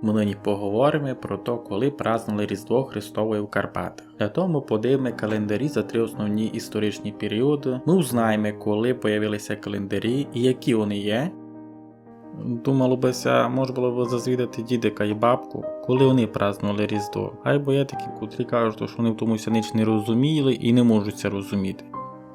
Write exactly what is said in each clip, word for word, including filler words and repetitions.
Мы нині поговориме про то, коли праздновали Різдво Христово в Карпатах. Для того мы подивиме календарі за три основні історичні періоды. Мы узнаєме, коли появили ся календарі і які они є. Думало бы ся, мож было бы зазвідати дідика і бабку, коли они праздновали Різдво. Айбо є такі, котрі кажуть, што они в тому ся ніч не розуміли і не можуть ся розуміти.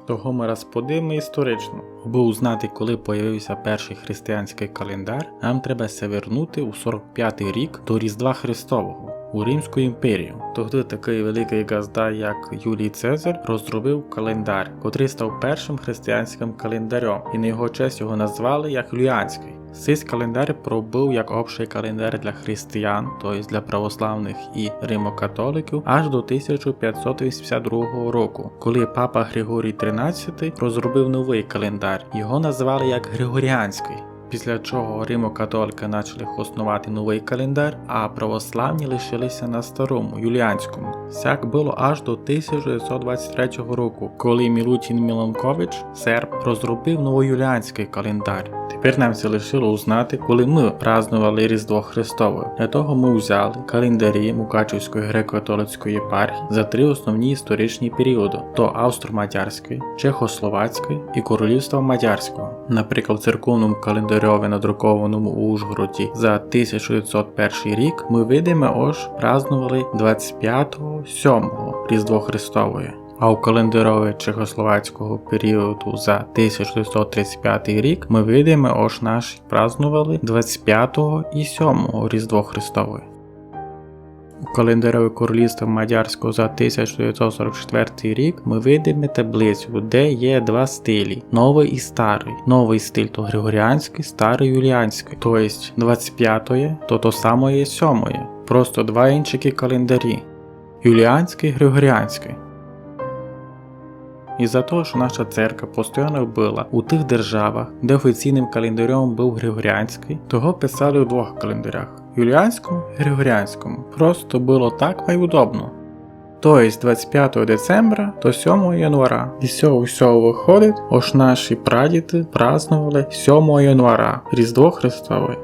Того мы раз подивиме історично. Абы узнати, коли появив ся першый християнськый календар, нам треба ся вернути у сорок пятый рік до Різдва Христового у Римську імперію. Тогды такый великый ґазда, як Юлій Цезар, розробив календар, котрый став першым християнськым календарьом, і на його честь його назвали як Юліанськый. Сись календар пробыв як общый календар для християн, то єсть для православных і римокатоликів, аж до тисяча пятсот вісімдесят другого року, коли папа Григорій тринадцятый розробив новый календар. Його назвали як Григоріанськый. Після чого римокатоликы начали хосновати новый календар, а православні лишили ся на старому, юліанському. Сяк было аж до тисяча девятсот двадцять третього року, коли Мілутін Міланкович, серб, розробив новоюліанськый календар. Тепер нам ся лишило узнати, коли мы праздновали Різдво Христове. Для того мы взяли календарі Мукачевської греко-католицької єпархії за три основні історичні періоды: то австро-мадярськый, чехословацькый і королівства мадярського. Наприклад, в церковному календарьови, надрукованому у Ужгороді за тисяча девятсот першый рік, мы видиме, ож праздновали двадцять пятого сьомого Різдво Христове. А у календарьови чехословацького періоду за тисяча девятсот тридцять пятый рік мы видиме, ож наші праздновали двадцять пятого і сьомого Різдво Христове. У календарьови королівства мадярського за тисяча девятсот сорок четвертый рік мы видиме таблицю, де є два стилі: новый і старый. Новый стиль то григоріанськый, старый юліанськый. То єсть двадцять пятоє то то самоє сьомоє, просто два іншакі календарі. Юліанськый, григоріанськый. Из-за того, што наша церква постоянно была у тых державах, де офіційным календарьом быв григоріанськый, того писали у двох календарях: юліанському і григоріанському. Просто было так май удобно. То єсть двадцять пятого децембра до сьомого январа. Из сього всього выходить, ож наші прадіды праздновали сьомого январа Різдво Христове.